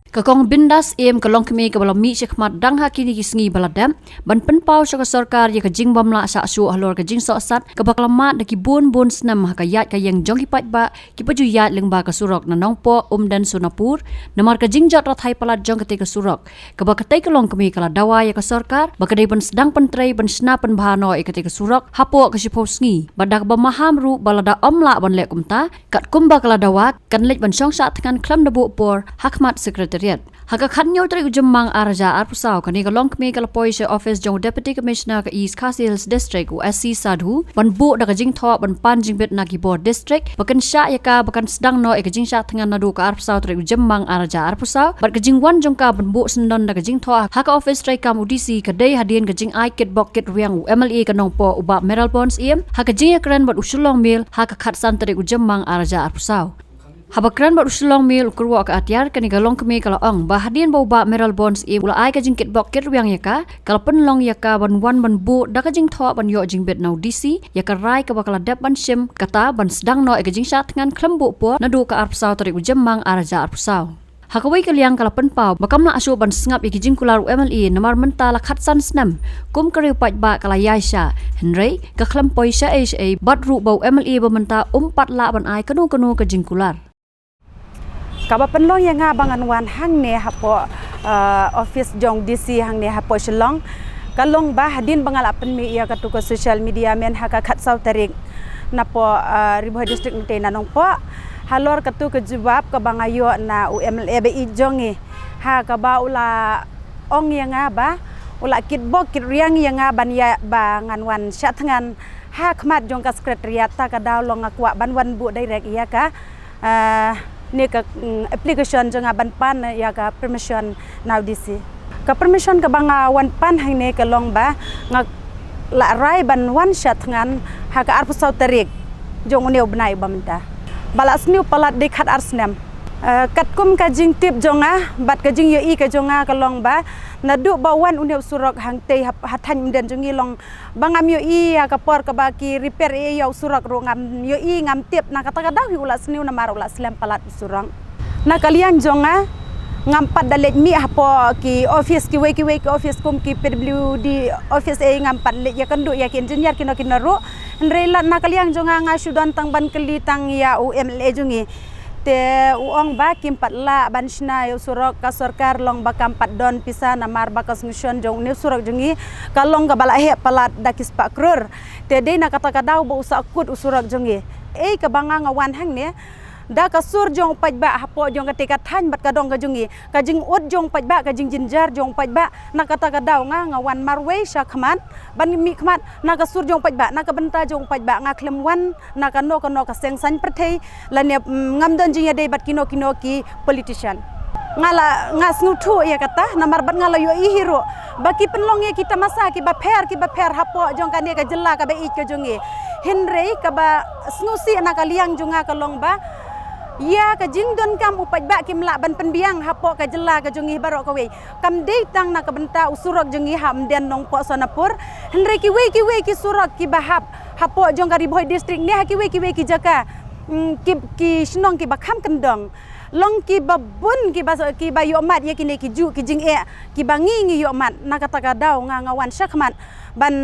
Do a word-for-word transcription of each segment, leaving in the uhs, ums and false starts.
Ka Kong Bindas Syiem ka long kmie kaba la mih shakhmat dang ha kine ki sngi ba la dep ban pynpaw sha ka sorkar ïa ka jingbymlah shah shuh halor ka jingsohsat kaba ka la mad da ki bun bun snem ha ka ïaid ka ïeng jong ki paidbah kiba ju ïaid lyngba ka surok na Nongpoh Umden Sonapur, namar ka jingjot rathai palat jong katei ka surok, kaba katei ka long kmie ka la dawa ïa ka sorkar ba ka dei ban sdang pyntrei ban shna pynbha noh ïa katei ka surok hapoh ka shiphew sngi, bad da kaba maham ruh ba lada ym lah ban leh kumta, katkum ba ka la dawa, kan leit ban shong shah thngan khlem da buh por ha khmat Secretariat. Ha ka khathynñiew tarik u Jymmang ar hajar arphew saw, kane ka long kmie ka la poi sha office jong u Deputy Commissioner ka East Khasi Hills District, u S C Sadhu, ban buh da ka jingthoh ban pan jingbit na ki bor district ba kin shah ïa ka ba kan sdang noh ïa ka jingshah thngan naduh ka arphew saw tarik u Jymmang ar hajar arphew saw, bad ka jingwan jong ka ban buh syndon da ka jingthoh ha ka office treikam u D C ka dei hadien ka jingai kitbok kitrwiang u M L A ka Nongpoh, u Bah Mayralborn Syiem, ha ka jingïakren bad u Shillong Mail ha ka khatsan tarik u Jymmang ar hajar arphew saw. Haba kren bad u Shillong Mail, u kyrwoh ka atiar, kane ka long kmie ka la ong ba hadien ba u Bah Mayralborn Syiem u la ai ka jingkitbok kitrwiang ïa ka, ka la pynlong ïa ka ban wan ban buh da ka jingthoh ban ïoh jingbit na u D C ïa ka rai kaba ka la dep ban shim, kata ban sdang noh ïa ka jingshah thngan khlem buh por naduh ka arphew saw tarik u Jymmang ar hajar arphew saw. Ha kawei ka liang ka la pynpaw ba kam lah shuh ban sngap ïa ki jingkular u M L A namar mynta la khatsan snem kum ka riew paidbah ka la ïaishah, hynrei ka khlem poi shaei shaei, bad ruh ba u M L A ba mynta um pat lah ban ai kano kano ka jingkular. Kaba pynlong ïa nga ba ngan wan hangne hapoh, eh, office jong D C hangne hapoh Shillong, ka long ba hadien ba nga la pynmih ïa katu ka social media mynta ha ka khatsaw tarik napoh, eh, Ri Bhoi District mynta na Nongpoh, halor katu ka jubab kaba nga ïoh na u M L A ba ïeit jong ngi, ha kaba u la ong ïa nga ba u la kitbok kitrwiang ïa nga ban ïa ba ngan wan shah thngan ha khmat jong ka Secretariat, ta ka daw long nga kwah ban wan buh direct ïa ka, eh, ne ka, mm, application jong nga ban pan ïa ka permission na u D C. Ka permission kaba nga wan pan hangne ka long ba nga la rai ban wan shah thngan ha ka arphew saw tarik jong une u bnai ba mynta. Ba la sniew palat dei khatar snem. Eh, katkum ka jingtip jong nga bad ka jingïohi ka jong nga ka long ba naduh ba wan une u surok hangtei ha, ha thaiñ Umden jong ngi long ba ngam ïohi ïa ka por kaba ki repair ïa u surok ruh ngam ïohi, ngam tip, na kata ka daw hi u la sniew namar u la slem palat u surok. Na ka liang jong nga, ngam pat da leit mih hapoh ki office, kiwei kiwei ki office kum ki P W D office, eh, ngam pat leit ïakynduh ïa ki engineer kino kino ruh. Hynrei lada na ka liang jong nga, nga shu don tang ban kylli tang ïa u M L A jong ngi. Te u ong ba kim pat lah ban shna ïa u surok, ka sorkar long ba kam pat don pisa namar ba ka sngewshon jong une u surok jong ngi ka long kaba la heh palat da ki spah klur. Te dei na kata ka daw ba u sahkut u surok jong ngi. Ei kaba nga nga wan hangne da ka sur jong u paidbah hapoh jong katei ka thaiñ bad ka dong ka jong ngi, ka jingud jong u paidbah, ka jingjynjar jong u paidbah, na kata ka daw nga nga wan marwei sha khmat ban mih khmat na ka sur jong u paidbah, na ka bynta jong u paidbah, nga khlem wan na kano kano ka seng saiñ pyrthei lane, mm, ngam don jingïadei bad kino kino ki politician. Nga la, nga sngewthuh ïa kata namar bad nga la ïohi hi ruh ba ki pynlong ïa ki tamasa kiba pher kiba pher hapoh jong kane ka jylla kaba ïeit ka jong ngi. Hynrei kaba sngewsih na ka liang jong nga ka long ba ïa ka jingdonkam u paidbah kim lah ban pynbiang hapoh ka jylla ka jong ngi baroh kawei. Kam dei tang na ka bynta u surok jong ngi ha Umden Nongpoh Sonapur, hynrei kiwei kiwei ki surok kiba hap hapoh jong ka Ri Bhoi District ne ha kiwei kiwei ki jaka, mm, ki, ki shnong kiba kham kyndong, long kiba bun kiba, kiba ïohmat ïa kine ki juh ki jingeh kiba ngi ngi ïohmat. Na kata ka daw nga nga wan sha khmat ban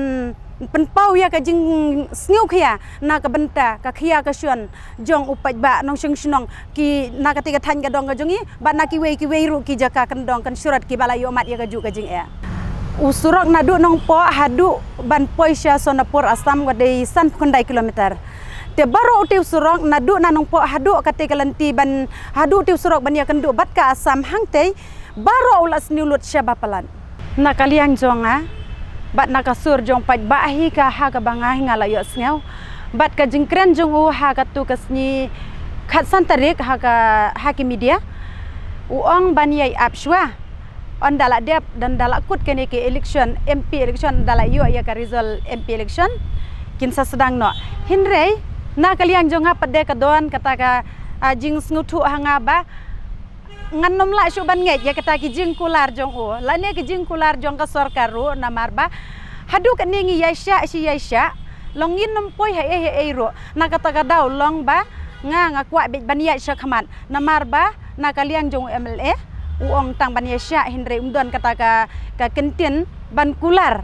pynpaw ïa ka jingsngewkhia na ka bynta ka khia ka shon jong u paidbah nongshong shnong ki na katei ka thaiñ ka dong ka jong ngi bad na kiwei kiwei ruh ki jaka kyndong kynshurat kiba la ïohmat ïa ka juh ka jingeh. U surok naduh Nongpoh haduh ban poi sha Sonapur Assam ka dei sanphew khyndai kilometer. Te baroh utei u surok naduh na Nongpoh haduh katei ka lynti ban haduh utei u surok ban ïakynduh bad ka Assam hangtei baroh u la sniew lut shaba palat. Na ka liang jong nga bad na ka sur jong u paidbah hi ka ha kaba nga hi nga la ïohsngew bad ka jingkren jong u ha katu ka sngi khatsan tarik ha ka, ha ki media, u ong ban ïai ap shuwa. Ynda la dep, ynda la kut kane ka election, M P election, ynda la ïoh ïa ka result M P election, kin sa sdang noh. Hynrei na ka liang jong nga pat de ka don kata ka, ah, jingsngewthuh ha nga ba ngan nym lah shuh ban ngeit ïa kata ki jingkular jong u lane ki jingkular jong ka sorkar ruh namar ba haduh katne ngi ïaishah shi ïaishah, long ngin nym poi haei haei ruh. Na kata ka daw long ba nga nga kwah beit ban ïaid sha khmat namar ba na ka liang jong u M L A U ong tang ban ïa shah hynrei um don kata ka, ka kyntien ban kular.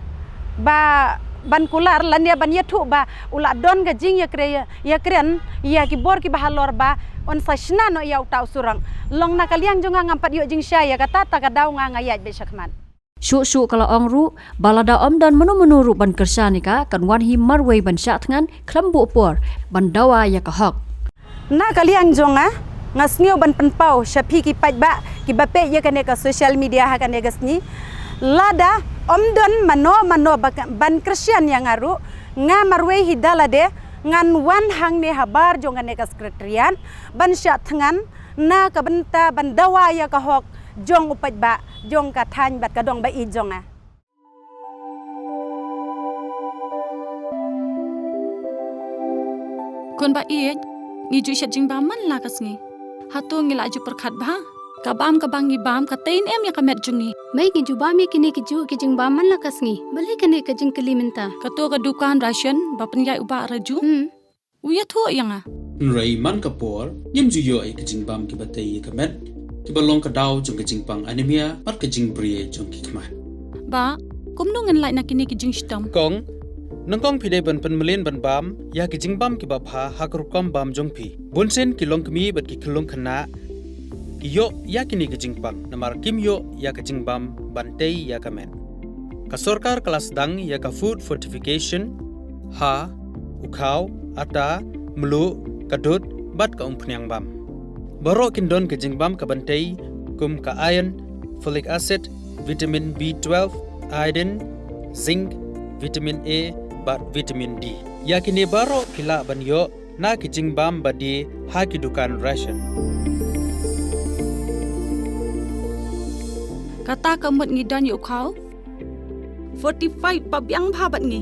Ba, ban kular lane ban ïathuh ba u la don ka jingïakre-, ïakren ïa ki bor kiba halor ba un sa shna noh ïa uta u surok. Long na ka liang jong nga ngam pat ïoh jingshai ïa kata, ta ka daw nga nga ïaid beit shakhmat. Shuh shuh ka la ong ruh ba lada ym don mano mano ruh ban kyrshan ïa ka, kan wan hi marwei ban shah thngan khlem buh por ban dawa ïa ka hok. Na ka liang jong nga, nga sngew ban pynpaw sha phi ki paidbah kiba peit ïa kane ka social media ha kane ka sngi. Lada ym don mano mano ba ka, ban kyrshan ïa nga ruh, nga marwei hi da lade ngan wan hangne habar jong kane ka secretariat ban shah thngan na ka bynta ban dawa ïa ka hok jong u paidbah jong ka thaiñ bad ka dong ba ïeit jong nga. Khun ba ïeit, ngi ju shet jingbam man la ka sngi. Hato ngi la ju pyrkhat bha? Ka bam kaba ngi bam ka tei ne em ïa ka met jong ngi? Mei, ngi ju bam ïa kine ki juh ki jingbam man la ka sngi. Balei kane ka jingkylli mynta? Kato ka dukan ration ba pynïaid u Bah Raju. Hmm. U ïathuh ïa nga. Hynrei man ka por, ngim ju ïoh ïa ka jingbam kiba tei ïa ka met, kiba long ka daw jong ka jingpang anemia, bad ka jingbri jong ki khmat. Bah, kumno ngin lait na kine ki jingshitom? Kong, nyngkong phi dei ban pynmlien ban bam ïa ki jingbam kiba bha ha ka rukom bam jong phi. Bunsien ki longkmie bad ki khyllung khynnah ki ïoh ïa kine ki jingpang namar kim ïoh ïa ka jingbam ban tei ïa ka met. Ka sorkar ka la sdang ïa ka food fortification ha u khaw, ata, mluh, ka dud bad ka umphniang bam. Baroh kin don ka jingbam ka ban tei kum ka iron, folic acid, vitamin B twelve, iodine, zinc, vitamin A bad vitamin D. Ïa kine baroh phi lah ban ïoh na ki jingbam ba die ha ki dukan ration. Kata ka mut ngi don ïa u khaw fortified ba biang bha bad ngi.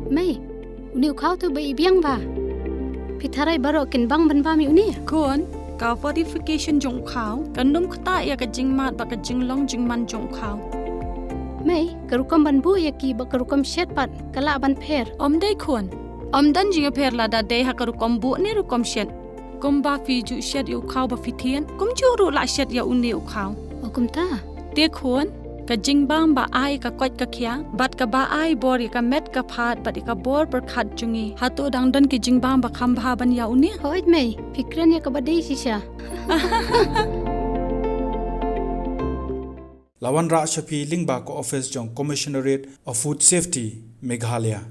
Mei, une u khaw te ba i biang bha. Phi tharai baroh kin bang ban bam ïa une? Khun, ka fortification jong u khaw kan ym ktah ïa ka jingmad bad ka jinglong jingman jong u khaw. Mei, ka rukom ban buh ïa ki bad ka rukom shet pat ka lah ban pher? Ym dei khun. Ym don jingpher lada dei ha ka rukom buh ne rukom shet. Kumba phi ju shet ïa u khaw ba phi thied, kumjuh ruh lah shet ïa une u khaw. O kumta? Te khun, ka jingbam ba ai ka koit ka khiah bad kaba ai bor ïa ka met ka phad bad ïa ka bor pyrkhat jong ngi, hato dang don ki jingbam ba kham bha ban ïa une? Hooid mei, phi kren ïa kaba dei shisha. La wanrah sha phi lyngba ka office jong Commissionerate of Food Safety, Meghalaya.